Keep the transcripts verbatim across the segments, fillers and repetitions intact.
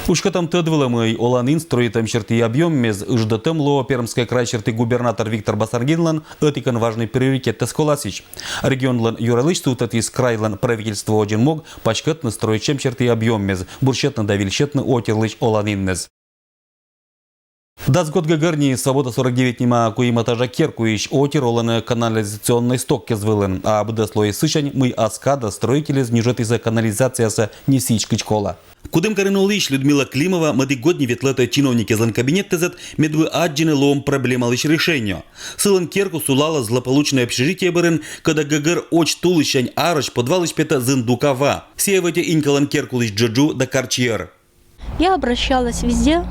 Пушкытӧм тӧд вылӧ, мый оланін строитӧм серти объёммес ыждӧтӧм лоӧ Пермскӧй край серти губернатор Виктор Басаргинлӧн ӧтикӧн важнӧй приоритеттӧс коласьысь. Регионлӧн юралысь сувтӧдіс крайлӧн правительство водзын мог паськӧдны строитчӧм серти объёммес, бурсьӧдны да вильсьӧдны отирлысь оланінныс. Дас год гӧгӧр ни «Свобода сорок девять» нима куим этажа керкуысь отир олӧны канализационнӧй стоккез вылын, а быдӧс лоис сысянь, мый ас кадӧ строитель нюжӧдіс канализациясӧ не сідз, кыдз колӧ. Кудымкарын олысь Людмила Климова мӧдігодні ветлӧ чиновникезлӧн кабинеттэзӧд, медводз аддзыны лоӧм проблемалысь решениеӧ. Сылӧн керкуыс сулалӧ злополучнӧй общежитие бӧрын, кӧда гӧгӧр водз тулысянь арӧс подвалысь петӧ зын дука ва. Сійӧ вӧтӧ Инькалӧн керкулысь джоджу да карчьӧр. Я обращалась везде.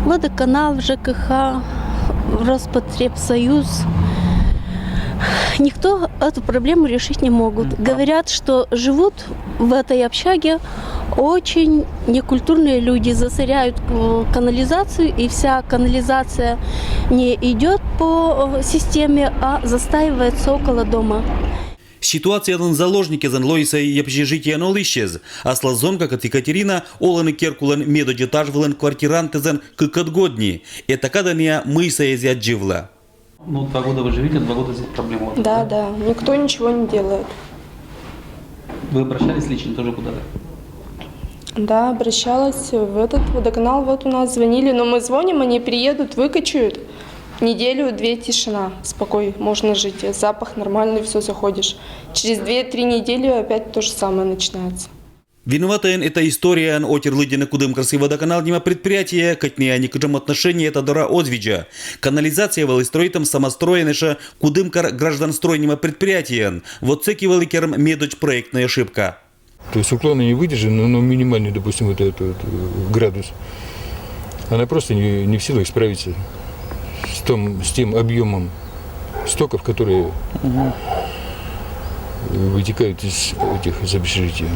Водоканал, в Ж К Х, в Роспотребсоюз. Никто эту проблему решить не могут. Говорят, что живут в этой общаге очень некультурные люди, засоряют, э, канализацию, и вся канализация не идет по, э, системе, а застаивается около дома. Ситуациялӧн заложникезӧн лоис и общежитиеын олысьӧс. Аслас зонка кӧть Екатерина олӧны керкулӧн медодз этаж вылын квартирантӧсӧн кыкӧд год ни. Этакад ӧнія мыйсӧ эз аддзывлы. Ну, два года вы живете, два года здесь проблема. Вот, да, да, никто ничего не делает. Вы обращались лично тоже куда-то? Да, обращалась в этот водоканал. Вот у нас звонили, но мы звоним, они приедут, выкачают. Неделю-две тишина, спокой, можно жить. Запах нормальный, все, заходишь. Через две-три недели опять то же самое начинается. Виноватӧйӧн эта историяын отир лыддьӧны Кудымкарский водоканал нима предприятие, кӧть нӧ некутшӧм отношение та дорӧ оз видзӧ. Канализация вӧлі строитӧм самостройӧн ещӧ Кудымкар гражданстрой нима предприятиеӧн. Вот сэки вӧлі керӧм медодз проектнӧй ошибка. То есть уклон не выдержан, но, но минимальный, допустим, вот этот вот, э, градус. Она просто не, не в силах справиться с, том, с тем объемом стоков, которые, э, вытекают из этих, из общежития.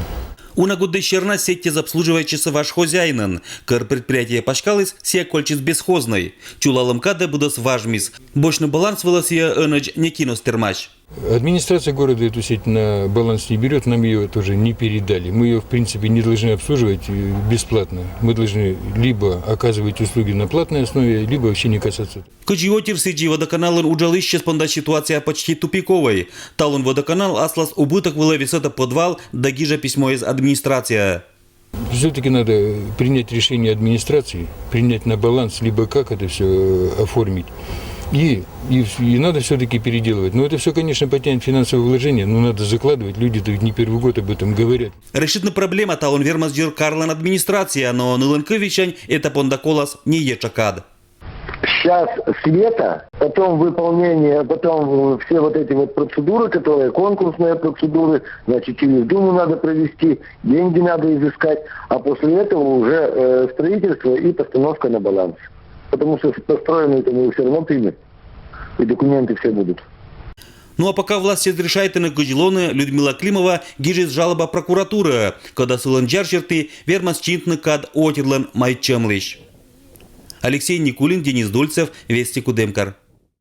Уна гудді серна сетьтӧ обслуживайтчис важ хозяинӧн. Кӧр предприятие паськаліс, сійӧ кольччис бесхознӧй. Чулалӧм кадӧ быдӧс важмис. Босьтны баланс вылӧ сійӧ ӧнӧдз некин оз тэрмась. Администрация города эту сеть на баланс не берёт, нам её тоже не передали. Мы её, в принципе, не должны обслуживать, э, бесплатно. Мы должны либо оказывать услуги на платной основе, либо вообще не касаться. Кыдзи отир, сідзи водоканалын уджалысьяс понда ситуация почти тупиковӧй. Талун водоканал аслас убыток вылӧ висӧдӧ подвал да гижӧ письмоез администрацияӧ. Всё-таки надо принять решение администрации, принять на баланс, либо как это всё, э, оформить. И, и, и надо всё-таки переделывать. Но это всё, конечно, потянет финансовые вложения, но надо закладывать, люди-то ведь не первый год об этом говорят. Решитны проблема талун вермас Дзиркарлӧн администрация, но нылӧн кывйысянь эта понда колас не етша кад. Сейчас света, потом выполнение, потом все вот эти вот процедуры, которые конкурсные процедуры, значит, через Думу надо провести, деньги надо изыскать, а после этого уже, э, строительство и постановка на баланс. Потому что построенный-то мы всё равно примем, и документы все будут. Ну а пока власьяс решайтӧны, кыдз лоны, Людмила Климова гижис жалоба прокуратураӧ, кӧда сылӧн дзар серти вермас чинтны кад отирлӧн маитчӧмлысь. Алексей Никулин, Денис Дульцев, Вести, Кудымкар.